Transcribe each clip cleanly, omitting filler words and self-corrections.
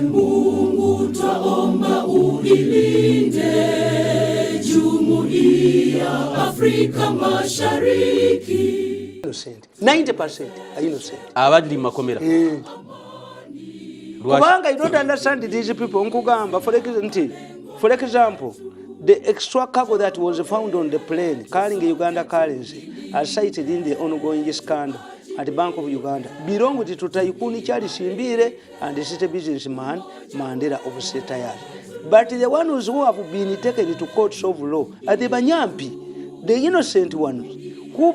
Mungu twaomba uilinde Jumuiya Afrika Mashariki. Innocent, 90% are innocent. Abali mu makomera? Eh. Lwaki? Kubanga you don't understand these people. Nkugamba nti for example, the extra cargo that was found on the plane carrying Uganda currency, as cited in the ongoing scandal at Bank of Uganda, belonged to tycoon Charles Mbire and the city businessman Mandela of Setayas. But the ones who have been taken to courts of law are the Banyampi, the innocent ones who.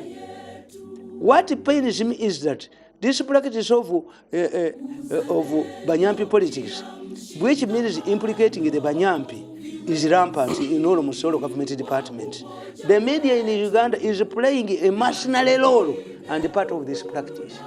What pains me is that this practice of Banyampi politics, which means implicating the Banyampi, is rampant in almost all government departments. The media in Uganda is playing a mercenary role and part of this practice.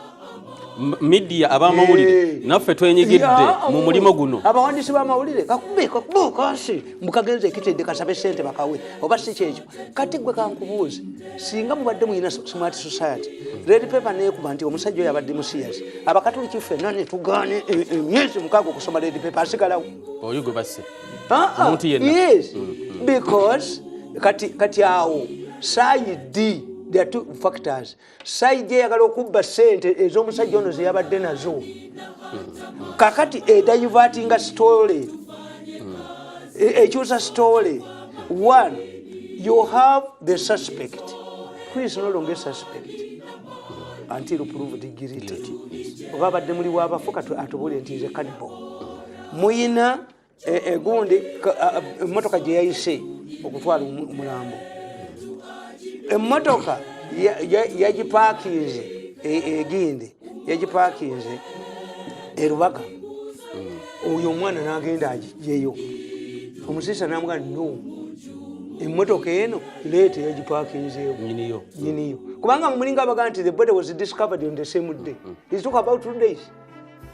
Media, abamawulire, naffe twenyigidde mu mulimu guno. Abawandiisi b'amawulire kakube kakube kasi mukagenza ekitedde kasabe sente bakawe oba si kyekyo. Kati gwe kankubuuze, singa mubadde muyina smart society, red paper nekuba nti omusajja oyo abadde musiyazi, Abakatuliki ffenna ne tugaane emyezi 6 okusoma red paper, asigalawo? Oyo gwe basse. Ah, ah, Omuntu yenna. Yes, because kati awo side, there are two factors. Side eyagala okubba sente ez'omusajja ono zeyabadde nazo, kakati edivertinga story, ekyusa story. One, you have the suspect who is no longer suspect until proved guilty. Oba abadde muli wabafu, kati atubulire nti nze cannibal. Muyina egundi emmotoka gye yayise okutwala omulambo, emmotoka yagipakinze egindi yagipakinze erubaga. Oyo omwana n'agenda agigyeyo, omusisa namugaa, "No, emmotoka eno leeta yagipakinzeewo." Nyiniyo. Nyiniyo, kubanga mulinga abaga nti the body was discovered on the same day. It took about 2 days.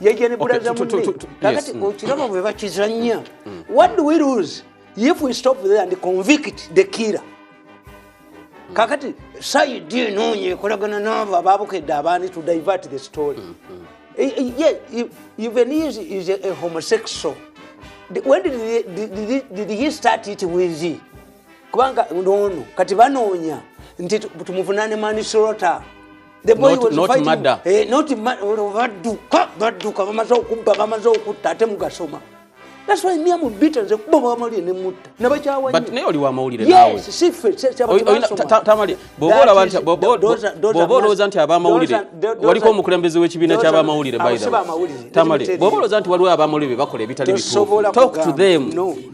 Yajja ne bulaza munne. Kakati okiraba bwe bakizanya. What do we lose if we stop there and convict the killer? Kakati side enoonya ekolagana n'abo ababukedde abaani to divert the story. Yeah, even he is a homosexual. When did he start it with? Kubanga nono kati banoonya nti tumuvunaane manslaughter. The boy was Not fighting, murder. Eh, not olwo badduka badduka, bamaze okubba, bamaze okutta, ate mugasoma. That's why me am bitter. Nze kuba bamawulire ne mutta nabakyawa. But naye oli wa mawulire naawe. Yes, si ffe Tamale, bw'oba olowooza nti abamawulire, waliko omukulembeze w'ekibiina ky'abamawulire, by the way. Tamale, bw'oba olowooza nti waliwo abamawulire be bakola ebitali bituufu, talk to them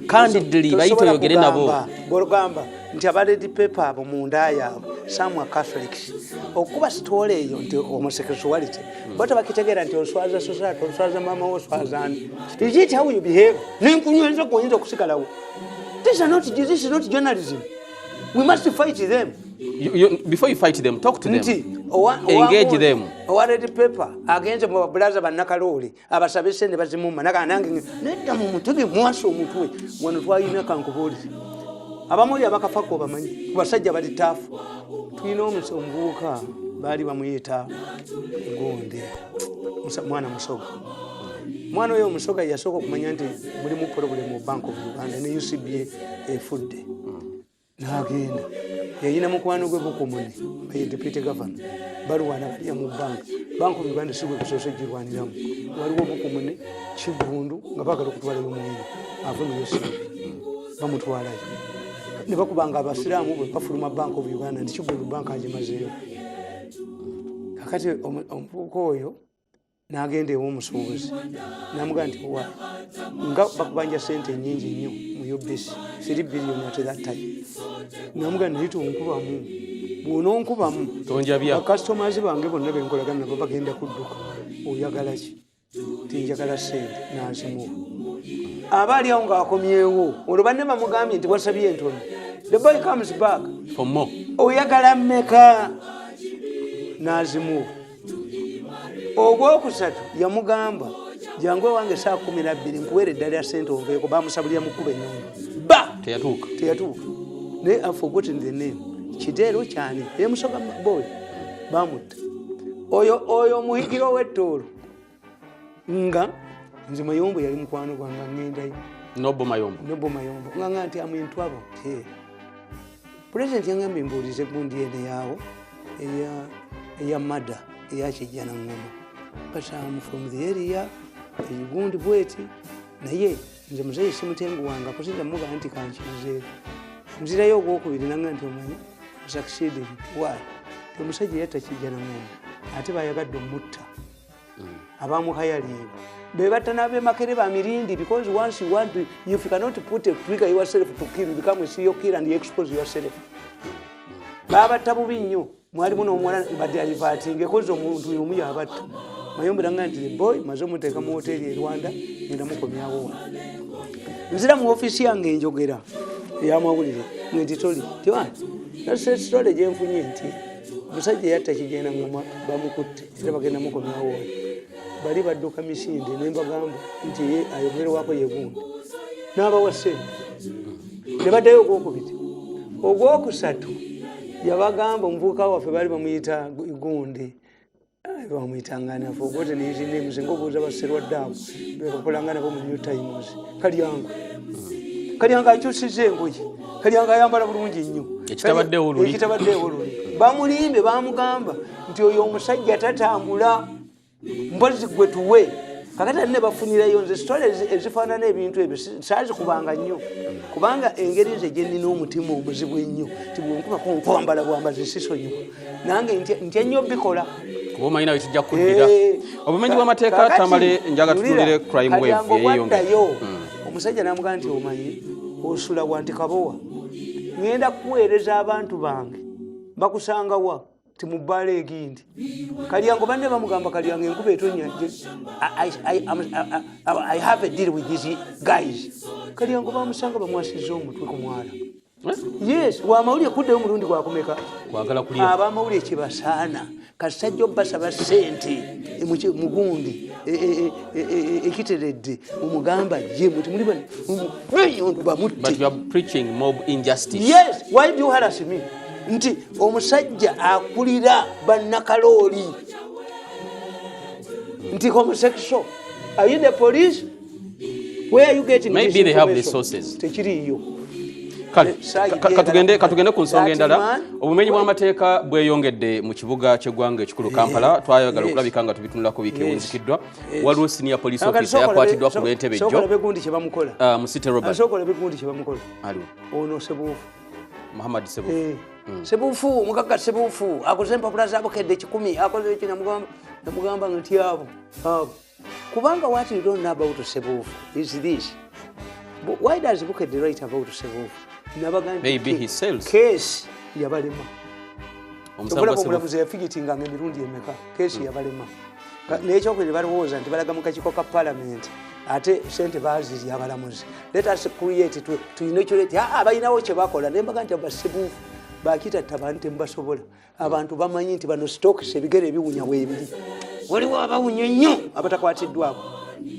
candidly, bayite oyogere nabo. Bwogamba nti aba Red Pepper abo munda yaabwe, some are Catholics, okuba story eyo nti homosexuality, bo tebakitegeera nti oswaza society, oswaza mama wo, oswaza ani. Is it how you behave? Nenkunyweza gwoyinza okusigalawo. This is not journalism. We must fight them. Before you fight them, talk to them. Nti Engage them. owa Red Pepper agenze mu babulaza bannakalooli abasabe sente bazimumma, nagaa nange nedda mu mutege mwasa omutwe. Wano twalina, kankubuulire, abamuli abakafako bamanyi ku basajja bali taafu. Tulina omuvubuka baali bamuyita gonde, mwana Musoga. Mwana oyo Omusoga yasooka okumanya nti mulimu problem mu Bank of Uganda ne UCBA efudde, n'agenda yayina mukwano gwe Bukumune, ye deputy governor. Balwana balya mu bank. Bank of Uganda si gwe kusoose girwaniramu. Waliwo Bukumune, Kigundu, nga bagala okutwalayo Mwine ave mu UCB. Bamutwalayo ne bakubanga Abasiraamu bwe bafuluma Bank of Uganda nti Kigundu bank agimazeeyo. Kakati omuvubuka oyo n'agenda ew'omusuubuzi n'amugamba nti, "Wa nga bakubanja sente nyingi nnyo mu UBC, 3 billion at that time." Namugamba, "Naye tonkubamu, bw'ononkubamu Tonjabya. bakasitomazi bange bonna benkolagana nabo bagenda kudduka. Oyagala ki?" "Tinjagala sente." Nazimuwa. Aba ali awo ng'akomyewo, olwo banne bamugambye nti wasabye entono. The boy comes back for more. "Oyagala mmeka?" Nazimuwa. Ogwokusatu yamugamba, "Jangu ewange saa 12 nkuweera eddala ya sente onveeko." Bamusabulira mukuba enyumba ba Teyatuuka. Teyatuuka. Naye I forgotten the name, Kiteero kyani, emusoga boy bamutta. Oyo omuhigiro ow'ettoolo nga Nze Mayombo yali mukwano gwange, ŋŋendayo. Noble Mayombo. Noble Mayombo nganga nti amwintwabo. Pulezidenti yangambye mbuulize gundi eno yaawo eya mada eyakijja naŋŋoma, but am from the area egundi bweti. Naye nze muzeeyi simutenguwanga kusinza mugaa nti kankirizeeyo. Nzirayo ogwokubiri, nanga nti omanyi succeeding why ti omusajja yatta kijja naŋŋoma, ate bayagadde omutta. Abamuhayalinga be batta n'abemakere ba mirindi, because once you want to, if you cannot put a trigger yourself to kill, you become a serial killer and you expose yourself. Babatta bubi nnyo. Mwalimu n'omuwala badaivatinga ekoze omuntu omu yabatta. Mayombo nanga nti the boy maze omuteeka mu hoteri e Rwanda, ngenda mukomyawo wano. Nzira mu ofiisi yange, enjogera eyamawulire nti toli tiwani story gyenfunye nti omusajja yatta kigenda ngoma bamukutte era bagenda mukomyawo wano. Bali badduka misinde, nembagamba nti ye ayogerwako yegundi n'abawa sente ne baddayo ogwokubiri. Ogwokusatu yabagamba omuvubuka waffe baali bamuyita gundi, bamuyitanga nafe ogote names ngaobuuza baserwadde abo bebakolanga nabo mu New Times. Kalyango, Kalyango akyusiza engoye, Kalyango ayambala bulungi nnyo. Ekitabaddewo luli. Ekitabaddewo luli. Bamulimbe, bamugamba nti oyo omusajja tatambula, mpozi gwe tuwe. Kakati ate ne bafunirayo nze story ezifaanana ebintu ebyo saazikubanga nnyo, kubanga engeri nze gye nnina omutima omuzibu ennyo, tibwenkubako nkwambala bwambazi sisonyiwa, nange ntya nnyo bikola. Kuba omanyi nawe kijja kuddira. Obumenyi bw'amateeka. Tamale, njaga tutunulire crime wave yeeyongera. Bwaddayo omusajja n'amugamba nti omanyi osula wa? Nti Kabowa. Ŋŋenda kuweereza abantu bange, bakusanga wa? Ti mu bbaala egindi. Kalyango banne bamugamba, Kalyango enkuba etonya, I have a deal with these guys. Kalyango bamusanga bamwasiza omutwe ku mwala. Yes, wamawulire kuddayo omulundi gwakumeka? Kwagala kulya. Abamawulire kyebasaana kasajja obasaba sente mugundi ekiteredde mumugamba ye muti muli But bamutte. You are preaching mob injustice. Yes, why do you harass me? Nti omusajja akulira bannakalooli nti homosexual, are you the police? Where are you getting Maybe this they have the information? sources. Tekiriiyo. Kale katugende ku nsonga endala. Obumenyi bw'amateeka bweyongedde mu kibuga ky'eggwanga ekikulu Kampala. Twayagala okulabika nga tubitunulako wiiki ewunzikiddwa. Waliwo senior police officer yakwatiddwa ku lw'entebe Sooka jjo olabe gundi kyebamukola. Mu city robbery. Sooka olabe gundi kyebamukola. Aliwo ono Sebuufu. Muhammad Sebuufu. Eh, Sebuufu omugagga Sebuufu akoze empapula zabukedde 100, akoze eki, namugamba nti abo abo, kubanga what you don't know about Sebuufu is this. But why does Bukedde write about Sebuufu? Nabaga nti Maybe he sells. Case yabalema. Omusango Okulaba gwa Sebuufu. omulamuzi yafigitinganga emirundi emeka, case yabalema. N'ekyokubiri, balowooza nti balaga mu kakiiko ka palamenti ate sente bazirya abalamuzi. Let us create to inoculate. Ah, balinawo kye bakola. Nembaga nti abasebuufu bakitatta bantu temubasobola. Abantu bamanyi nti bano stokes ebigere ebiwunya weebiri, waliwo abawunya ennyo abatakwatiddwako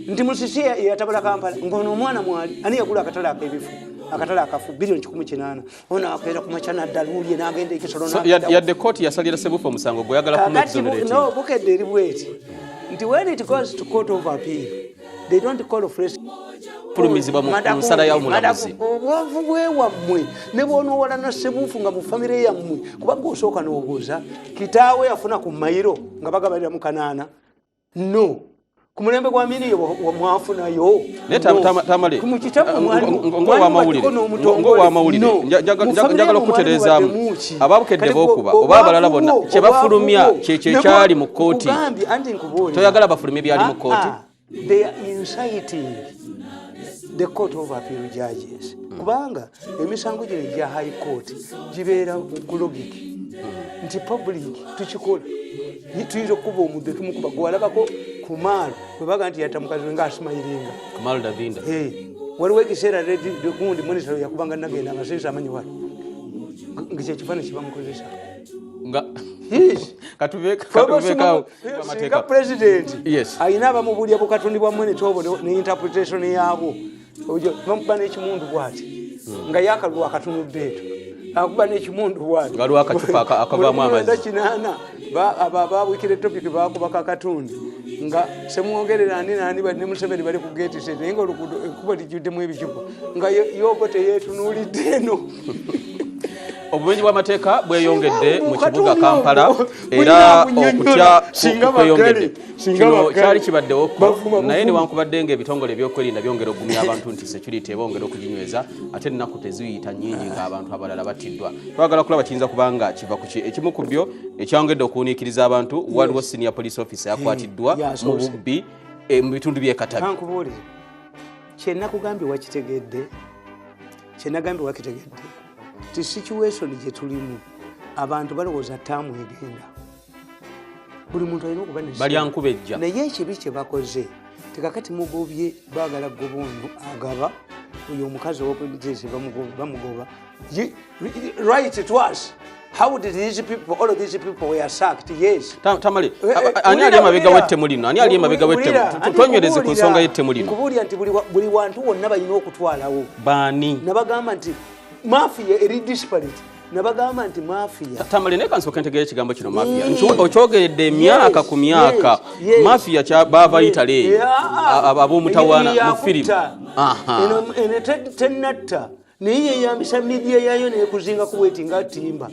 nti Musisi yatabula Kampala ngono omwana mwali ani yagula akatale ak'ebifu, akatale akafu biliyoni 180, ono akeera ku makya naddaluulye n'agenda ekisolo. So, yadde kooti yasalira Sebuufu omusango, gweyagala Kakati kumuexonerate. No, Bukedde eri bweti nti when it goes to court of appeal, they don't call fresh. Fulumizibwa mu nsala y'omulamuzi. Obwavu bwewammwe ne bwonoowalana Sebuufu nga mu famire yammwe, kubanga osooka n'obuuza kitaawe yafuna ku mayiro nga bagabalira mu kanaana, no ku mulembe gwa miniyo mwafunayo. Naye Tamale, Mu kitabo ng'owamawulire, njagala okutereezaamu. Ababukedde b'okuba oba abalala bonna kye bafulumya kyekyo ekyali mu kkooti. Kugambye anti nkubuulira. Toyagala bafulumye byali mu kkooti? Ah, ah, they are inciting the court of appeal judges, kubanga emisango gino egya high court gibeera ku logic nti public tukikola. Tuyinza okukuba omudde, tumukuba gwalabako kumaalo bwebaga nti yatta mukazi we ngaasimayiringa. Kumaalo Davinda. Eh, waliwo ekiseera gundi monitor yakubanga nagenda nga sensa amanyi wala nga kyekifaananyi kibamukozesa. Nga Yes. Katubeekawo Singa amateeka. President Yes. ayina abamubulya bukatuni bwa monitor obwo ne interpretation yaabwo. Ojo, bamukuba n'ekimundu bwati nga yakalulu akatunudde eto, akuba n'ekimundu bwati. Nga waliwo akacupa akavaamu amazzi. 1980. Abo abawikire topic bakuba kakatundi nga semwogerera ani nani ne Museveni bali ku gate set, naye nga oluguudo ekkubo lijjuddemu ebicupa nga yobo teyeetunuulidde eno. Obumenyi bw'amateeka bweyongedde mu kibuga Katuuni Kampala ogwo era bulina bunnyonnyola. okutya Singa kweyongedde. singa Kino baggale. kyali kibaddewoko Bavuma naye buvumi. Newankubadde nga ebitongole ebyokwerinda byongera okugumya abantu nti security ebongera okuginyweza, ate ennaku teziyita nnyingi ng'abantu abalala battiddwa. Twagala kulaba kiyinza kubanga kiva ku ki. Ekimu ku byo ekyongedde okuwuniikiriza abantu, waliwo senior police officer yakwatiddwa mu Yasoose. bubbi mu bitundu by'e Katabi. Kankubuulire, kyenakugambye wakitegedde, kyenagambye wakitegedde ti situation gye tulimu, abantu balowooza taamu egenda, buli muntu alina okuba ne Balya nkuba ejja. Naye ekibi kye bakoze tekakati mugobye, baagala goba ono agaba, oyo omukazi owopolitisi bamugoba. Right to us, how did these people, all of these people were sacked? Yes. Tamale, Eh, ani ali wulira, emabega wulira. w'ettemu lino? Ani ali emabega w'ettemu? Wulira, anti Tonywereze ku nsonga nkubuulira, y'ettemu lino. Nkubuulira nti buli wantu wonna balina okutwalawo. Baani? Nabagamba nti mafia eri disparate, nabagamba nti mafia. Tamale, naye kansooke ntegeera ekigambo kino mafia. Okyogeredde emyaka ku myaka. Yes. Mafia baava Italy eyo. Yeah. Ab'omutawaana Ye mu firimu. yakutta. Aha. Eno tenatta, naye yeyambisa media yayo nekuzinga kuweti nga timba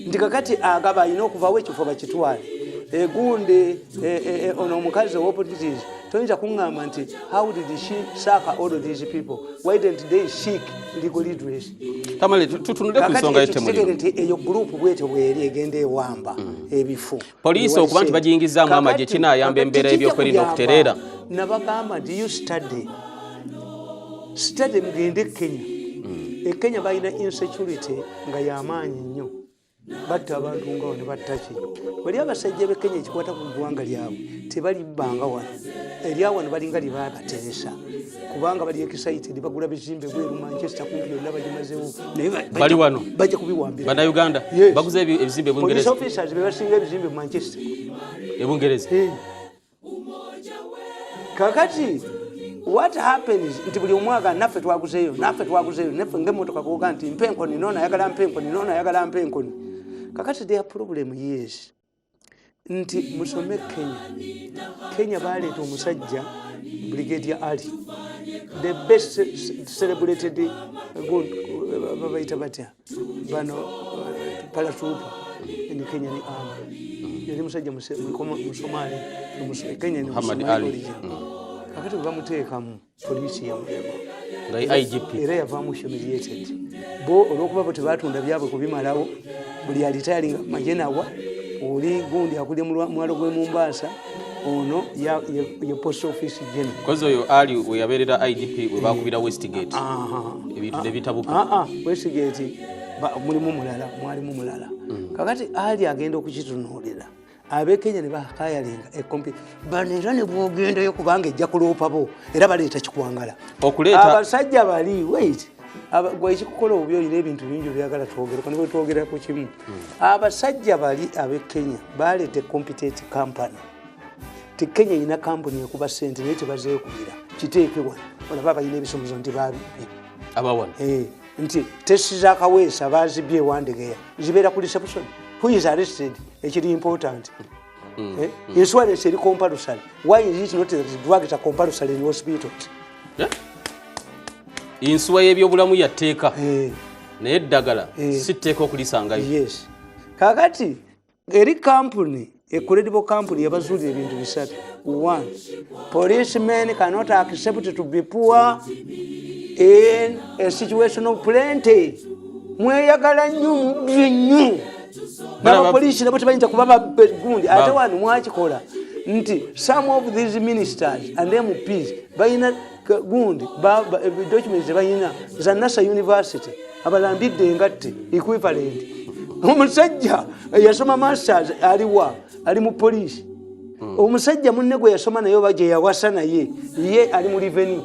nti kakati agaba alina okuvawo ekifo bakitwale egundi. Ono omukazi owopolitics toyinza kuŋŋamba nti how did she sack all of these people? Why didn't they seek legal redress? Tamale, tutunule ku Kakati nsonga ekyo y'ettemu kitegeere lino. nti eyo gurupu bwetyo bweri egenda ewamba ebifo. Poliisi Ewali okuba nti sente. bagiyingizaamu amagye kinaayamba Kakati embeera kijja y'ebyokwerinda kuyamba. okutereera? Nabagamba nti you study, study, mugende e Kenya. E Kenya balina insecurity nga yamaanyi nnyo, batta abantu ngawo ne batta ki. Bali abasajja b'e Kenya ekikwata ku ggwanga lyabwe tebalibbanga wano, eryawano balinga lyebabateresa kubanga bali excited, bagula bizimbe bweru, Manchester kumpi yonna bagimazewo. Naye Bali wano? Bajja kubiwambira. Bannayuganda Yes. baguze ebizimbe e Police Bungereza? officers be basinga ebizimbe mu Manchester. E Bungereza? Eh. Kakati what happens nti buli omwaka naffe twaguzeeyo, naffe twaguzeeyo, naffe ngaemotoka kuga nti mpa enkoni, nono ayagala mpa enkoni, nono ayagala mpa enkoni. Kakati their problem is nti musome Kenya. Kenya baleeta omusajja Brigadier Ali, the best celebrated good, babayita batya bano, paratrooper in Kenya ni army, yali musajja Musomali, Kenya ni Muhammad Musomali Ali. origin. Kakati bwe bamuteekamu poliisi yamulema. Nga IGP. Era yavaamu humiliated. Bo olwokuba bo tebatunda byabwe kubimalawo, buli alitayalinga maje nawa oli gundi akulya mu mwalo gw'e Mumbaasa, ono ye post office general. Kozi oyo Ali we yabeerera IGP we bakubira Westgate ebintu ne bitabuka. Ah, ah, Westgate mulimu mulala, mwalimu mulala. Kakati Ali agenda okukitunuulira, abekenya ne bakayalinga ekompi bano, era ne bwogendayo kubanga ejja kuloopa bo, era baleeta kikwangala. Okuleeta Abasajja bali, wait, gwe ekikukola obubi olina ebintu bingi byagala twogereko, ne bwetwogera ku kimu. Abasajja bali ab'e Kenya baleeta competent company ti Kenya erina kampuni ekuba sente, naye tebazeekubira. Kiteeke wano olaba balina ebisomozo nti babibye. Abawano? Eh, nti test zakaweesa bazibye ewandegeya zibeera ku reception. Who is arrested? Ekiri important. Eh, insurance eri compulsory. Why is it not that drugs are compulsory in hospitals? Eh? Insuwa y'ebyobulamu ya tteeka, Eh, naye eddagala Eh. si tteeka okulisangayo. Yes. Kakati eri company, a credible company, yabazuulira ebintu bisatu. One, policemen cannot accept to be poor in a situation of plenty. Mweyagala nnyo, mubbye nnyo. N'abapoliisi nabo tebayinza kuba bagundi ate wano mwakikola nti some of these ministers and MPs balina gundi documents zebalina za Nasa University, abalambidde engatte equivalent. Omusajja yasoma masters aliwa? Ali mu poliisi. Omusajja munne gwe yasoma naye oba gye yawasa naye, ye ali mu revenue.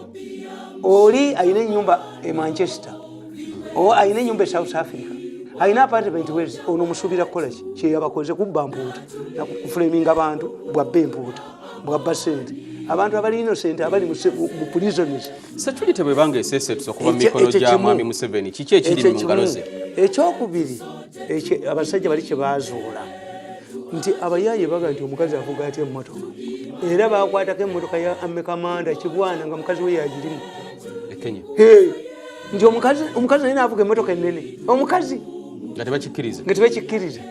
Oli alina enyumba e Manchester, o alina enyumba e South Africa, alina apartment wezi. Ono omusuubira kukola ki? Kyeyabakoze kubba mpuuta, kufulaminga abantu, bwabba empuuta, bwabba sente, abantu abali innocent abali mu prisons. Security bwebanga eseesetuse okuva mu mikono Ekyo gya kimu. Mwami Museveni, kiki ekiri Ekyo mu ngalo kimu. ze? Ekyokubiri, abasajja bali kyebazuula. Nti abayaaye baga nti omukazi avuga atya emmotoka, era bakwatako emmotoka ya amekamanda Kibwana nga mukazi we yagirimu. E Kenya. Hey, nti omukazi naye naavuga emmotoka enene, omukazi. Nga tebakikkiriza. Nga tebakikkiriza.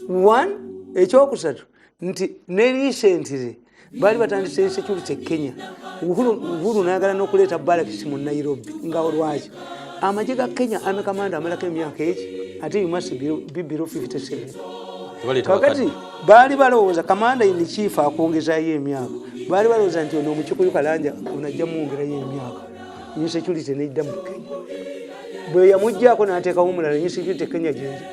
One, ekyokusatu nti ne recently baali batandise insecurity e Kenya. Uhuru nayagala n'okuleeta barracks mu Nairobi. Nga lwaki amagye ga Kenya, army commander amalako emyaka eki, ate you must be below 57. Tebaleeta Kakati bakadde. Baali balowooza commander in chief akwongezayo emyaka. Baali balowooza nti ono Omukikuyu Kalanja ono ajja muwongerayo emyaka, insecurity nedda mu Kenya. Bwe yamuggyako n'ateekawo omulala, insecurity Kenya gyenzi.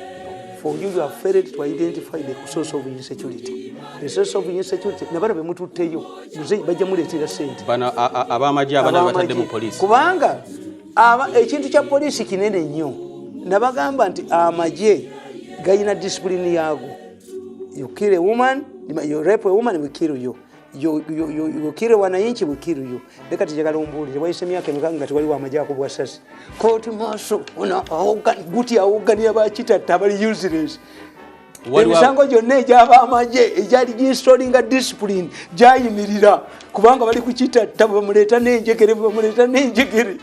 For you, you have failed to identify the source of insecurity, the source of insecurity. Nabano bemututteyo muze bajja muleetera sente. Bano ab'amagye abana batadde mu poliisi. Kubanga ekintu kya poliisi kinene nnyo. Nabagamba nti amagye galina discipline yaago. You kill a woman, you rape a woman, we kill you. You kill wananchi, we kill you. Leka tijagala ombuulire, wayise emyaka emeka nga tewaliwo amagye akubwa sasi kooti maaso guti awogganira bakitatta abali useless. Emisango gyonna egy'abamagye egyali ginstallinga discipline gyayimirira kubanga bali kukitatta, bamuleeta n'enjegere, bamuleeta n'enjegere.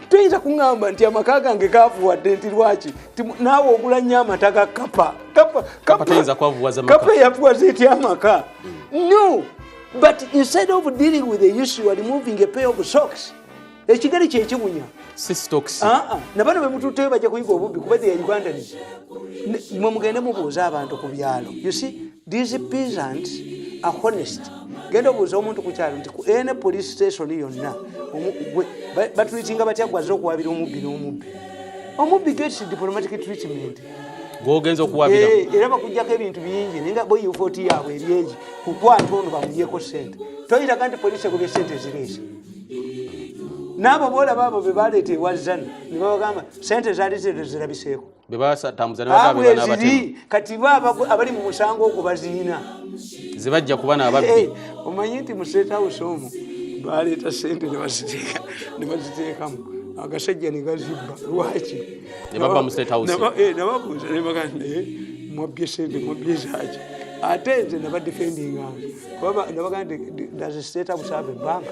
Toyinza kuŋŋamba nti amaka gange gaavuwadde nti lwaki naawe ogula nnyo amata ga kapa. Kapa tayinza kwavuwaza maka. Kapa yavuwaza etya amaka? No, but instead of dealing with the issue, you are removing a pair of socks. Ekigere kyekiwunya. Si stocks. Ah, nabano bemututteyo bajja kuyiga obubbi kuba they are Ugandans. Mwe mugende mubuuze abantu ku byalo. You see, these peasants are honest. Genda obuuze omuntu ku kyalo nti ku ene police station yonna batreatinga batya gwaze okuwabira omubbi n'omubbi? Omubbi gets diplomatic treatment. Gwogenza okuwabira. Era bakugjako ebintu bingi, naye nga bo effort yaabwe eri egi kukwata ono bamugyeko sente. Toyitaga nti poliisi egobye sente zireese. N'abo boolaba abo be baleeta ewa Zana ne babagamba sente zaali zero zirabiseeko. Be batambuza ne bagamba be bano abatemu. Ziri kati bo abali mu musango ogwo baziina. Ze bajja kuba n'ababbi. Omanyi nti mu State House omwo baleeta sente ne baziteekamu, agasajja ne gazibba. Lwaki? Ne babba mu State House. Nababuuza ne bagamba, naye mwabbye sente, mwabbye zaaki? Ate nze nabadefendinganga kuba nabagamba nti does State House have a bank?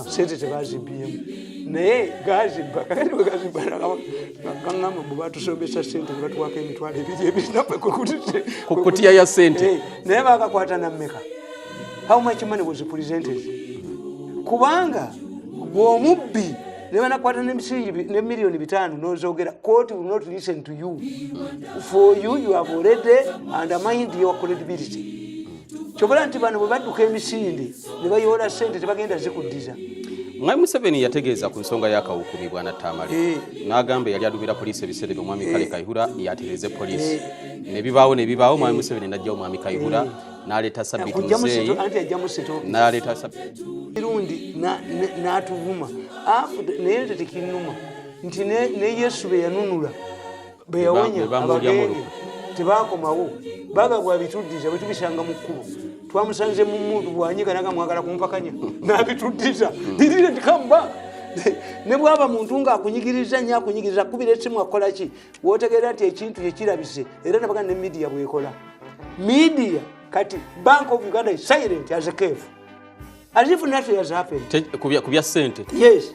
Sente tebazibbyemu naye gazibba. Kakati bwe gazibba gaŋŋamba bwe batusombesa sente ne batuwako 20,000 ebiri naffe. Ku kutiya ya sente. Naye bakakwata nammeka? How much money was presented? Kubanga bw'omubbi ne banakwata n'emisingi ne 5 million n'ozogera, court will not listen to you. For you, you have already undermined your credibility. Kyobula nti bano bwe badduka emisinde ne bayoola sente, tebagenda zikuddiza. Mwami Museveni yategeeza ku nsonga y'akawukumi, bwana Tamale, n'agamba yali adumira poliisi ebiseera ebyo, Mwami Kale Kayihura, yatereeze poliisi. Ne bibaawo ne bibaawo, Mwami Museveni n'aggyawo Mwami Kayihura n'aleeta Sabiti Kujjamu Muzeeyi. Anti ajjamu sito N'aleeta mirundi n'atuvuma. Naye nze tekinnuma nti ne Yesu be yanunula, be yawonya Be bamulyamu abagenge olukwe. tebakomawo baga bwabituddiza. Bwe tubisanga mu kkubo twamusanze mu muntu bwanyiga naga mwagala kumpakanya n'abituddiza. He didn't come back. Ne bwaba muntu ng'akunyigiriza nnyo, akunyigiriza, kubira esimu, akola ki, wotegeera nti ekintu kyekirabise. Era nabaga ne media bwekola media. Kati Bank of Uganda is silent as a cave, as if nothing has happened. Ku bya ssente. Yes,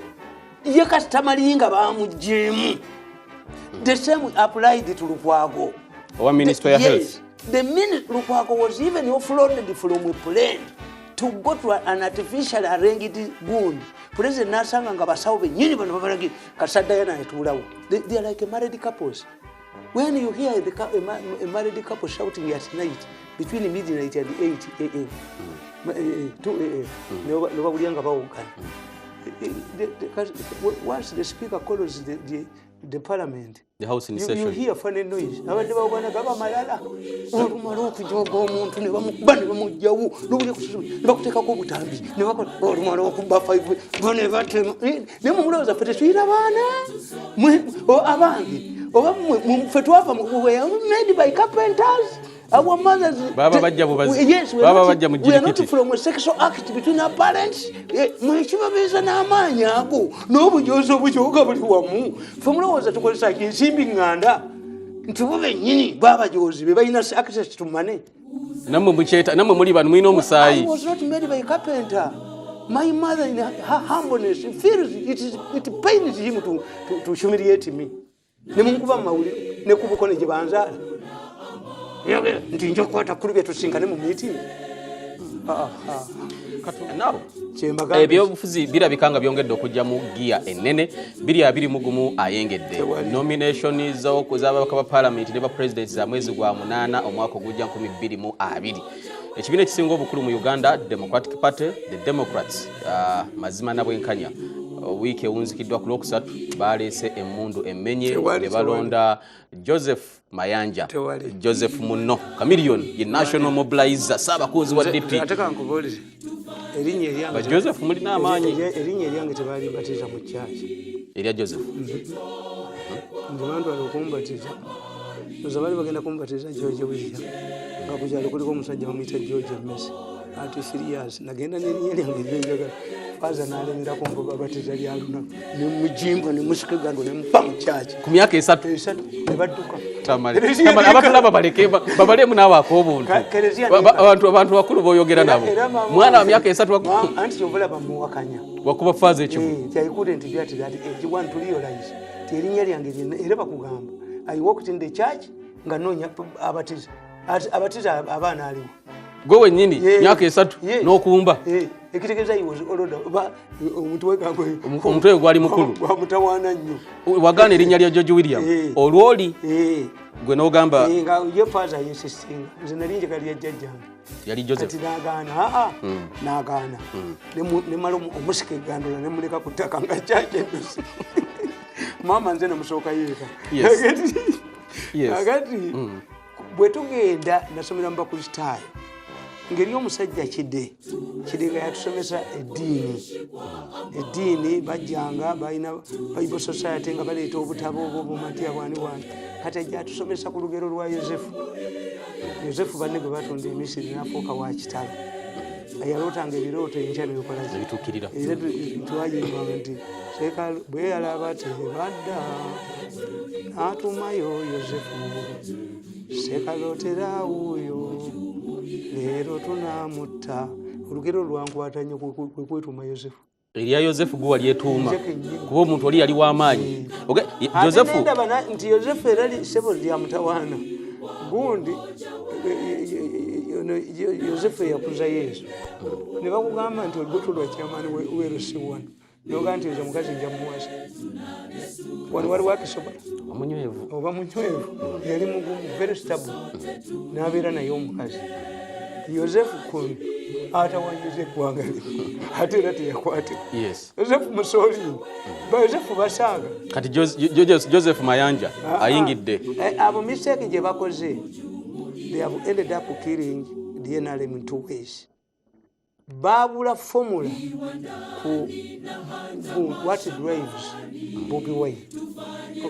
ye kasitamalinga bamugyemu. The same applied to Lukwago. Owa Minister ya Yes. Health. The minute Lukwago was even offloaded from a plane to go to an artificial arranged wound, President nasanga nga basawo bennyini bano babalagira kasadayana netuulawo. They are like married couples. When you hear a married couple shouting at night between midnight and 8 a.m., 2 a.m., ne bawulira nga bawogana. Once the speaker calls the parliament, The house in you session. hear funny noise. Abadde bawogana gaba malala. Olumala okujoga omuntu ne bamukuba ne bamugjawo nobulya ne bakuteekako obutambi ne bakola olumala okuba five bo ne batema. Naye mumulowooza ffe tetuyina baana abange oba ffe twava we are made by carpenters. Our mothers, Baba bajja bubazi. Yes, we are Baba not, bajja mu we are not jirikiti. from a sexual act between our parents. Mwekibabeeza n'amaanyi ago n'obujozi obukyoga buli wamu. Ffe mulowooza tukozesa ki? Nsimbi ŋŋanda. Nti bo bennyini babajozi be balina access to money. Nammwe mukyeta, nammwe muli bano mulina omusaayi. I was not made by a carpenter. My mother in her humbleness feels it pains him to humiliate me. Ne munkuba mu mawulire ne ku Bukono gye banzaala. Yogera nti nja kukwata kulubya tusinkane mu meeting. Nabo Kyembagamba ebyobufuzi birabika nga byongedde okujja mu giya ennene. 2021 ayengedde Tewali. Nomination z'ababaka ba parliament ne ba president za mwezi gwa 8 omwaka ogujja 2020. Ekibiina ekisinga obukulu mu Uganda, Democratic Party, the Democrats, mazima na bwenkanya, wiiki ewunzikiddwa ku Lwokusatu baleese emmundu emmenye Tewali, ne balonda Joseph Mayanja. Tewali. Joseph Munno Chameleone ye national mobilizer, saabakunzi wa DP. Ate kankubuulire, erinnya eryange Ba Joseph mulina amaanyi. Erinnya eryange tebalimbatiza mu kyaki. Erya Joseph. Nze bantwala okumbatiza, oza baali bagenda kumbatiza George William, nga ku kyalo kuliko omusajja bamuyita George Messi ati serious. Nagenda n'erinnya lyange eryenjagala, faaza n'alemerako mbabatiza lya lunaku, nemujimba nemusika egando nemupa mu kyaki. Ku myaka 3? 3 ne badduka. Tamale. Tamale, abatulaba baleke babalemu naawe ak'obuntu. Kereziya Abantu bakulu boyogera nabo. Era mama Mwana wa myaka 3 Anti kyova olaba muwakanya. Wakuba faaza ekibu. Nti I couldn't be at that age one to realize ti erinnya lyange lyonna era bakugamba I walked in the church nga noonya abatiza. Abatiza abaana aliwo. Gwe wennyini myaka 3 n'okumba. Ekitegeeza he was older. Oba omutwe gwe Omutwe gwe gwali mukulu. Gwamutawaana nnyo. Wagaana erinnya lya George William. Olwoli gwe n'ogamba Nga ye faaza yinsisinga. Nze nali njagala lya jjajjange. Yali Joseph. Kati n'agaana, aa, n'agaana. Ne mala omusika eggandola ne muleka ku ttaka nga kyakyendusi. Maama nze namusooka yeeka. Kakati bwe tugenda nasomera mu Bakristaayo. Ngeri omusajja Kide, Kide nga yatusomesa eddiini. Eddiini bajjanga balina Bible Society nga baleeta obutabo obwo obumatya bwani bwani. Kati ajja atusomesa ku lugero lwa Yosefu. Yosefu banne gwe batunda e Misiri n'afuuka wa kitalo. Yalootanga ebirooto enkya ne bikola ki? Ebituukirira. Era twayimbanga nti Seeka bwe yalaba tebadda n'atumayo Yosefu, Sekalootera wuuyo leero tunaamutta. Olugero lwankwata nnyo kwe kwetuma Yosefu. Erya Yosefu gwe wali etuuma. Nze kennyini. Kuba omuntu oli yali w'amaanyi. Ate Yosefu. nendaba nti Yosefu era ssebo lya mutawaana. Gundi, ono Yosefu eyakuza Yesu. Ne bakugamba nti olubuto lwa kyamaani werusi wano. N'ogamba nti nze omukazi nja muwasa. Wano waliwo akisobola. Omunywevu. Oba munywevu. Yali mugumu, very stable. N'abeera naye omukazi. Yosefu kumi atawanyiza eggwanga lye. Ate era teyakwatibwa. Yosefu Mussolini. Ba Yosefu basaaga. Kati Joseph Mayanja ayingidde. Abo mistake gye bakoze, they have ended up killing the NRM in two ways. Babula formula ku what drives Bobi Wine.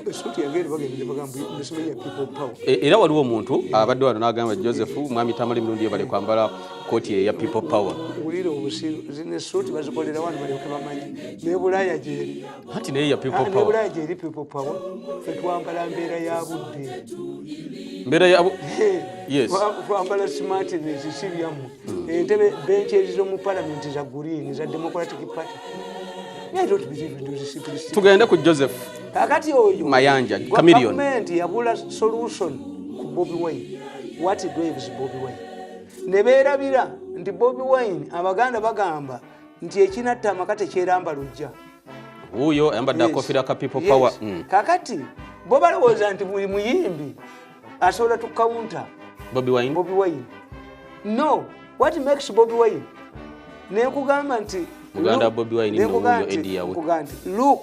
Esuuti yange eri bagenda bagamba musimanya people power. Era waliwo omuntu abadde wano n'agamba Joseph mwami Tamale Mirundi yebale kwambala kooti eya people power. Wulira obusiru, zino essuuti bazikolera wano balyoke bamanye. Ne Bulaaya gyeri. Anti naye ya people Ne power. Bulaaya gyeri people power. Ffe twambala mbeera ya budde. Mbeera ya Yes. Twambala smartness si byammwe. Entebe bench ezizo mu parliament za green za Democratic Party. I don't believe in those simplistic. Tugende ku Joseph Kakati oyo Mayanja, Chameleone. Government yabula solution ku Bobi Wine. What drives Bobi Wine? Ne beerabira nti Bobi Wine Abaganda bagamba nti ekinatta amaka tekyeramba lujja. Wuuyo ayambadde akakofiira ka people power. Kakati bo balowooza nti buli muyimbi asobola to counter Bobi Wine. Bobi Wine. No, what makes Bobi Wine? Nekugamba nti Muganda look, Bobi Wine nekugamba nno wuuyo nti, Eddie Yawe. nkugamba nti, look,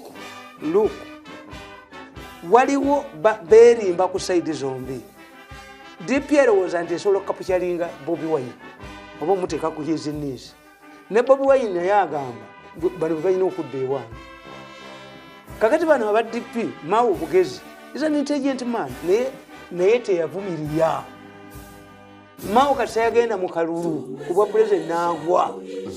look. Waliwo beerimba ku side zombi. DP erowooza nti esobola okukapukyalinga Bobi Wine oba omuteeka ku his knees. Ne Bobi Wine naye agamba bano bwe balina okudda ewange. Kakati bano aba DP, Mao Bugezi is an intelligent man, naye teyavumirira. Mao kati yagenda mu kalulu kubwa president nagwa.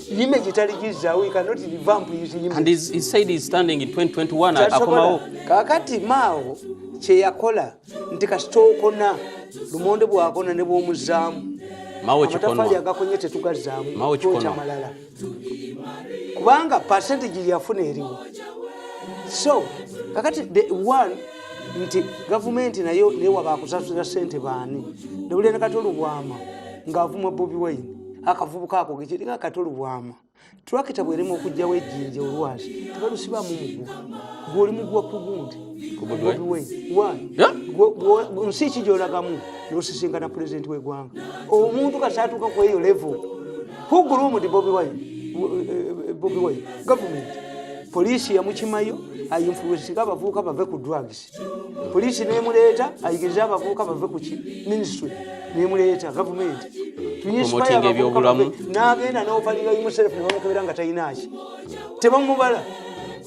Image italigizaawo, he cannot revamp his image. And he said he's standing in 2021 akomawo. Kakati Mao kye yakola nti kasitookona lumonde bwakona ne bw'omuzaamu. Mao kikonwa. Amataffaali agakonye tetugazaamu. Mao kikonwa. Malala. Kubanga percentage yafuna eriwo. So kakati the one nti gavumenti nayo newa bakusasula ssente baani. Newulira ne Kato Lubwama ng'avuma Bobi Wine. Akavubuka ako gekiringa Kato Lubwama. Tulakita bwerema okuggyawo ejjinja olwazi tebalusibaamu muguwa. Gw'oli muguwa ku gundi. Bobi Wine. Why? Nsi ki gy'olagamu n'osisinkana pulezidenti w'eggwanga. Omuntu kasita atuuka ku eyo level. Who groomed Bobi Wine? Bobi Wine. Government. Poliisi yamukimayo ayinfluensinga abavubuka bave ku drugs. Poliisi nemuleeta ayigirize abavubuka bave ku ki ministry nemuleeta government. Promoting ebyobulamu. N'agenda n'ofalinga himself ne bamukebera nga talina ki. Tebamubala.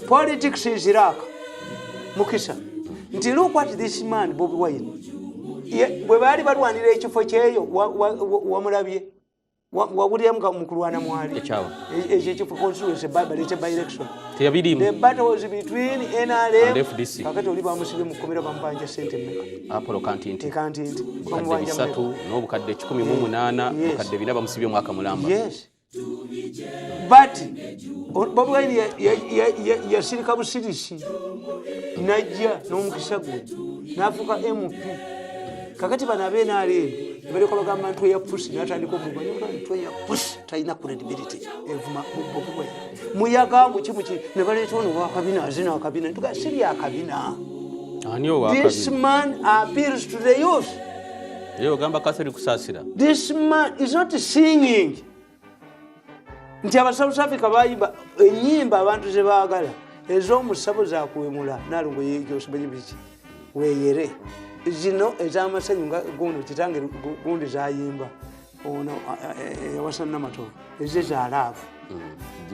Politics is Iraq. Mukisa. Nti look at this man Bobi Wine. Bwe baali balwanira ekifo kyeyo wamulabye. Wawuliramu mu kulwana mwali. Ekyo ekifo constituency baleeta by election. Teyabirimu. The battle was between NRM and FDC. Kakati oli bamusibye mu kkomera bamubanja ssente mmeka? Apollo Kantinti. Kantinti. Bukadde 3 n'obukadde 18, bukadde 4 bamusibye omwaka mulamba. Yes. But Bobi Wine yasirika busirisi najja n'omukisa gwe n'afuuka MP. Kakati bano ab'NRM baleka bagamba ntwe ya pusi n'atandika omugwa ntwe ya pusi talina credibility evuma Bobi Wine. Muyaga muki muki ne baleeta ono wakabina azina akabina ntuga si byakabina. Ani owakabina? This man appeals to the youth. Ye ogamba Catherine Kusaasira. This man is not singing. Nti aba South Africa bayimba ennyimba abantu ze baagala ez'omusabo zakuwemula nalongo yeekyosomanyi biki weeyere. Zino ez'amasanyu nga gundi kitange gundi zayimba ono yawasa Namatovu ezize za laavu.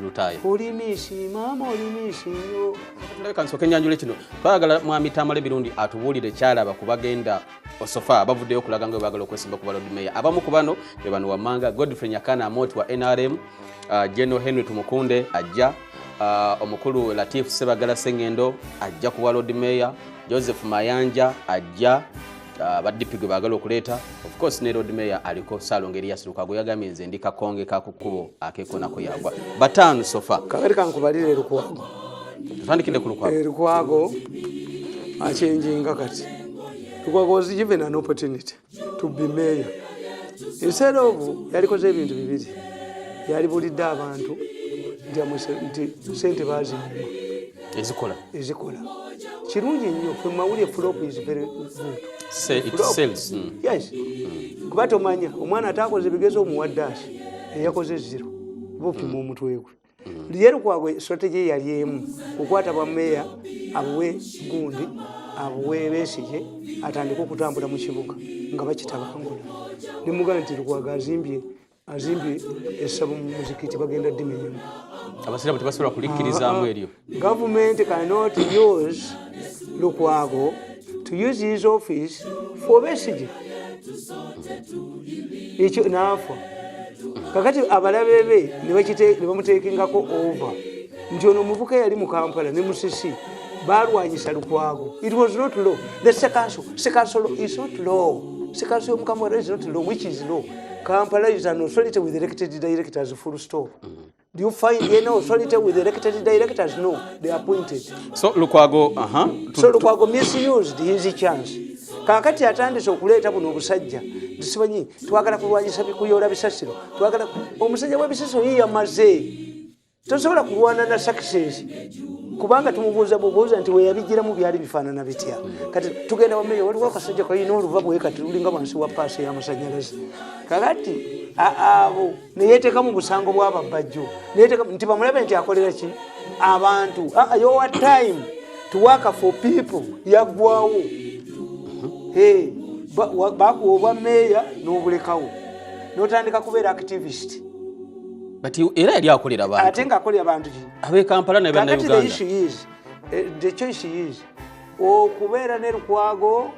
Lutaaya. Oli miisi maama oli miisi nnyo. Ndabika nsooke nnyanjule kino. Twagala mwami Tamale Mirundi atubuulire kyalaba ku bagenda osofa abavuddeyo okulaga nga bwe baagala okwesimba ku ba Lord Mayor. Abamu ku bano be bano wammanga Godfrey Nyakana Amoti wa NRM, General Henry Tumukunde ajja, omukulu Latif Sebagala Sengendo ajja ku ba Lord Mayor, Joseph Mayanja ajja, ba DP gwe baagala okuleeta. Of course ne Lord Mayor aliko Ssalongo Erias Lukwago yagambye nze ndi kakonge ka ku kkubo akeekonako yagwa. Bataano sofa. Kakati kankubalire Lukwago. Tutandikire ku Lukwago. Lukwago achenjinga kati. Lukwago was given an opportunity to be mayor. Instead of yalikoze ebintu bibiri. Yalibulidde abantu nti ssente baazimma. Ezikola. Ezikola. Kirungi nnyo ffe mawulire flop is very good. Say it sells. Yes. Kuba tomanya omwana atakoze ebigezo omuwa dash eyakoze zero. Bopima omutwe gwe. Ye Lukwago strategy yali emu kukwata bwa meya abuwe gundi abuwe Besigye atandike okutambula mu kibuga nga bakitabangula. Ne mugamba nti Lukwago azimbye essabo mu muzikiti bagenda ddimenyamu. Abasiraamu tebasobola kulikkirizaamu eryo. Government cannot use Lukwago to use his office for Besigye. Ekyo n'afa. Kakati abalabe be ne bamuteekingako over. Nti ono omuvubuka yali mu Kampala ne Musisi balwanyisa Lukwago. It was not law. The second law is not law. Second law Kampala is not law, which is law. Kampala is an authority with elected directors, full stop. Do you find any authority with elected directors? No, they are appointed. So Lukwago, So Lukwago misused his chance. Kakati atandise okuleeta buno obusajja. Tusimanyi twagala kulwanyisa bikuyoola bisasiro. Twagala omusajja w'ebisasiro ye yamaze. Tosobola kulwana na success. Kubanga tumubuuza bubuuza nti we yabigiramu byali bifaanana bitya. Kati tugenda wa meeya waliwo akasajja kalina oluva bwe kati lulinga wansi wa paasi y'amasannyalaze. Kakati abo ne yeeteeka mu busango bw'ababbajjo. Nti bamulabe nti akolera ki? Abantu. Your time to work for people yaggwawo. Bakuwa obwa meeya n'obulekawo. N'otandika kubeera activist. But era yali akolera abantu. Ate ng'akolera abantu ki? Ab'e Kampala ne Bannayuganda. Kakati the issue is, the choice is, okubeera ne Lukwago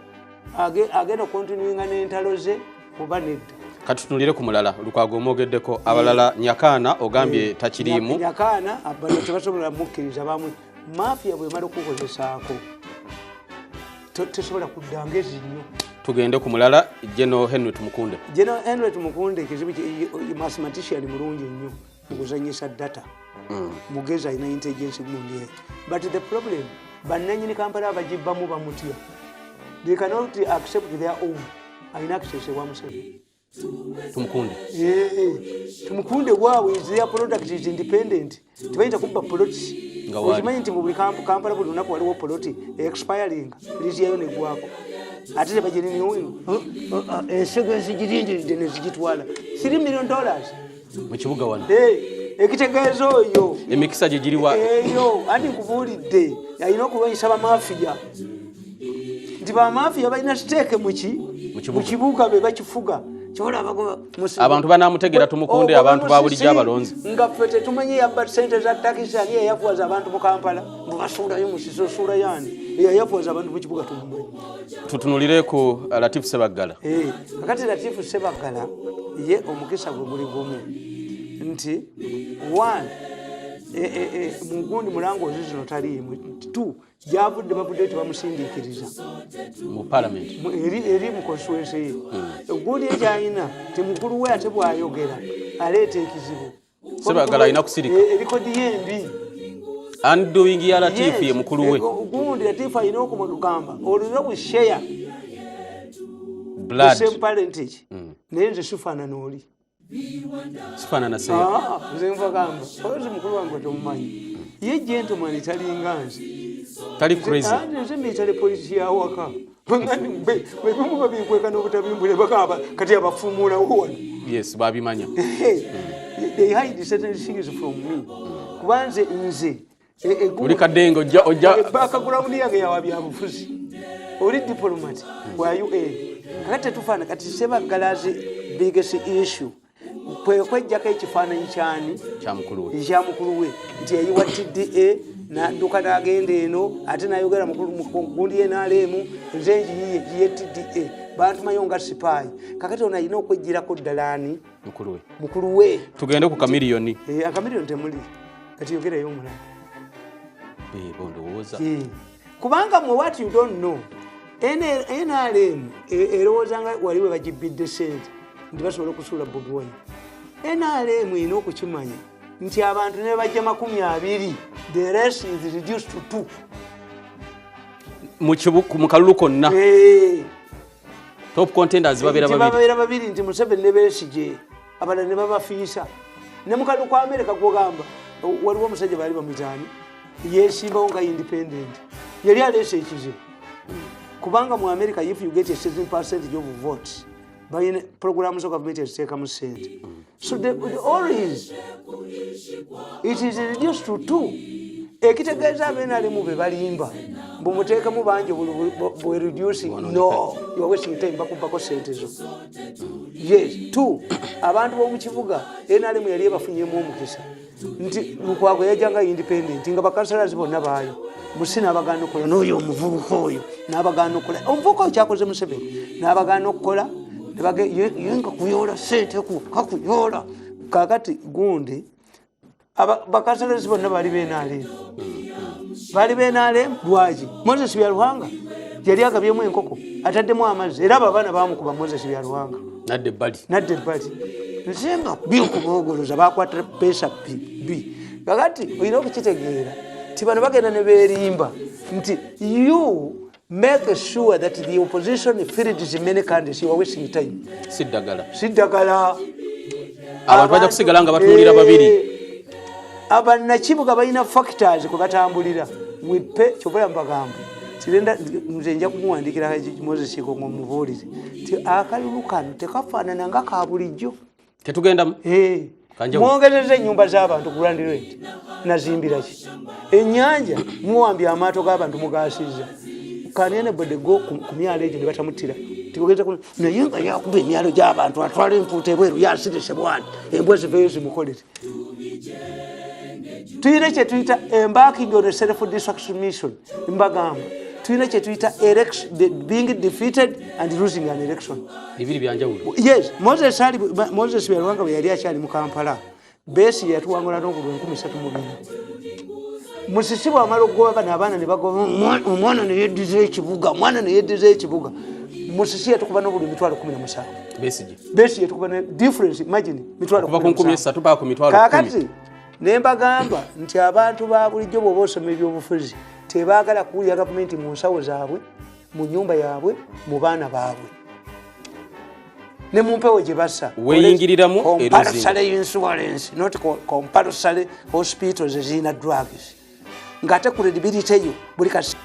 agenda continuinga n'entalo ze oba nedda. Katutunulire ku mulala. Lukwago omwogeddeko, abalala Nyakaana ogambye takiriimu. Nyakaana bano tebasobola mukkiriza, bamwe mafia bwemala okukozesaako tesobola kudda ngezi nnyo. Tugende ku mulala, General Henry Tumukunde. General Henry Tumukunde kizibu, mathematician mulungi nnyo mukuzanyisa data, mugezi, alina intelligence gundi, but the problem, bannanyini Kampala abagibbamu bamutya. They cannot accept their own. Alina access ewa Museveni. Tumukunde. Tumukunde waabwe is their product, is independent. Tebayinza kubba plots. Nga waali. Okimanyi nti mu buli Kampala buli lunaku waliwo poloti expiring, lease yayo negwako, ate tebagirenewing, ensego ezigirindiridde nezigitwala $3 million. Mu kibuga wano. Ekitegeeza oyo Emikisa gye giriwa? Eyo anti nkubuulidde, alina okulwanyisa bamafiya, nti bamafiya balina stake muki? Mu kibuga. Mu kibuga be bakifuga. Abantu banaamutegeera Tumukunde, abantu ba bulijjo abalonzi? Nga ffe tetumanyi yabba sente za takisi. Ani eyafuwaza abantu mu Kampala? Mubasuulayo musisi, osuulayo ani eyayafuwaza abantu mu kibuga? Tumumanyi. Tutunulire ku Latif Sebaggala. Kakati Latifu Sebaggala ye omukisa gwe guli gumu, nti one, mugundi mulangozi zino taliimu. Two, gyavudde bavuddeyo tebamusindiikiriza Mu parliament. Eri mu constituency ye. Gundi ekyalina temukulu we, ate bwayogera aleeta ekizibu. Sebaggala alina kusirika. Record ye embi. Undoing ya Latifu ye mukulu we. Gundi Latifu alina okumugamba olina kushare Blood. The same parentage, naye nze sifaanana oli. Sifaanana seya. Ah, nze nvagamba ozi mukulu wange tomumanyi, ye gentleman, talinga nze. Tali crazy. Ah, nze military police yawaka bwebimu babinkweka n'obutabimbule bakaba kati abafumuulawo wano. Yes, babimanya. They hide certain things from me, kuba nze Oli kadenge, ojja Background yange yawa byabufuzi, oli diplomat wa UN. Kakati tetufaana. Kati Sebaggala's biggest issue kwe kwejjako ekifaananyi kyani? Kya mukulu we. Ekya mukulu we, nti yayiwa TDA nadduka n'agenda eno, ate nayogera gundi NRM, nze ngiyiye giye TDA, bantumayo nga spy. Kakati ono alina okwejjirako ddala ani? Mukulu we. Mukulu we. Tugende ku Kamiliyoni. Akamiliyoni temuli. Kati yogerayo omulala. Bo ndowooza Kubanga mwe, what you don't know, NRM erowooza nga wali we bagibbidde sente nti basobola okusuula Bobi Wine. NRM erina okukimanya nti abantu ne bajja 20, the rest is reduced to two. Mu kalulu konna, top contenders babeera Nti babiri. Babeera babiri, nti Museveni ne Besigye, abalala ne babafiisa. Ne mukalulu kwa Amerika gwogamba waliwo omusajja baali bamwitaani yesimbawo nga independent, yali aleese ekizibu, kubanga mu America if you get a certain percentage of votes, balina programu zo gavumenti eziteekamu sente. So the always it is reduced to two. Ekitegeeza abenalimu be balimba bwemuteekamu bangi bwe reducing. No, you are wasting time, bakubbako sente zo. Yes, two, abantu b'omu kibuga NRM yali ebafunyemu omukisa nti Lukwago yajjanga independent nga bakansalazi bonna baayo musi n'abagaana okukola, n'oyo omuvubuka oyo n'abagaana okukola. Omuvubuka oyo kyakoze Museveni n'abagaana okukola, ye nga kuyoola sente kakuyoola. Kakati gundi bakansalazi bonna baali benrm, baali benrm. Lwaki Moses Byaruhanga yali agabyemu enkoko ataddemu amazzi, era abo abaana bamukuba Moses Byaruhanga. Nadda ebbali. Nadda ebbali, nze nga byokubogoloza bakwata pesa b. Kakati olina okukitegeera ti bano bagenda ne beerimba nti you make sure that the opposition fields many candidates, you are wasting time. Si ddagala. Si ddagala. Abantu bajja kusigala nga batunuulira babiri. Abannakibuga balina factors kwe batambulira wipe. Kyova mbagamba tirenda, nze nja kumuwandikira Moses Kigongo mubuulire ti akalulu kano tekafaanana nga ka bulijjo. Tetugendamu. Kanjawu. Mwongereza ennyumba z'abantu ku land rent, nazimbira ki ennyanja? Muwambye amaato g'abantu, mugasiza kanene go ku myalo egyo ne batamuttira. Tigogeza naye nga yakuba emyalo gy'abantu, atwala enfuuta ebweru, yasirise bwani, embwa ziveeyo zimukolere. Tuyina kyetuyita embarking on a self destruction mission. Mbagamba Tulina kyetuyita being defeated and losing an election. Bibiri byanjawulo. Yes. Moses Byalwanga bwe yali akyali mu Kampala, Besigye yatuwangula n'obululu 3400. Musisi bwamala okugoba bano abaana ne bagoba omwana neyeddiza ekibuga, omwana neyeddiza ekibuga. Musisi yatukuba n'obululu 17,000. Besigye. Besigye yatukuba ne difference, imagine, mitwalo Okuva ku 3000 paka ku 100,000. Kaakati ne mbagamba nti abantu ba bulijjo, bw'oba osoma ebyobufuzi, tebaagala kuwulira gavumenti mu nsawo zaabwe, mu nyumba yaabwe, mu baana baabwe ne mu mpewo gye bassa. Weeyingiriramu. Compulsory insurance, not compulsory hospitals ezirina drugs, ng'ate credibility yo buli kasi.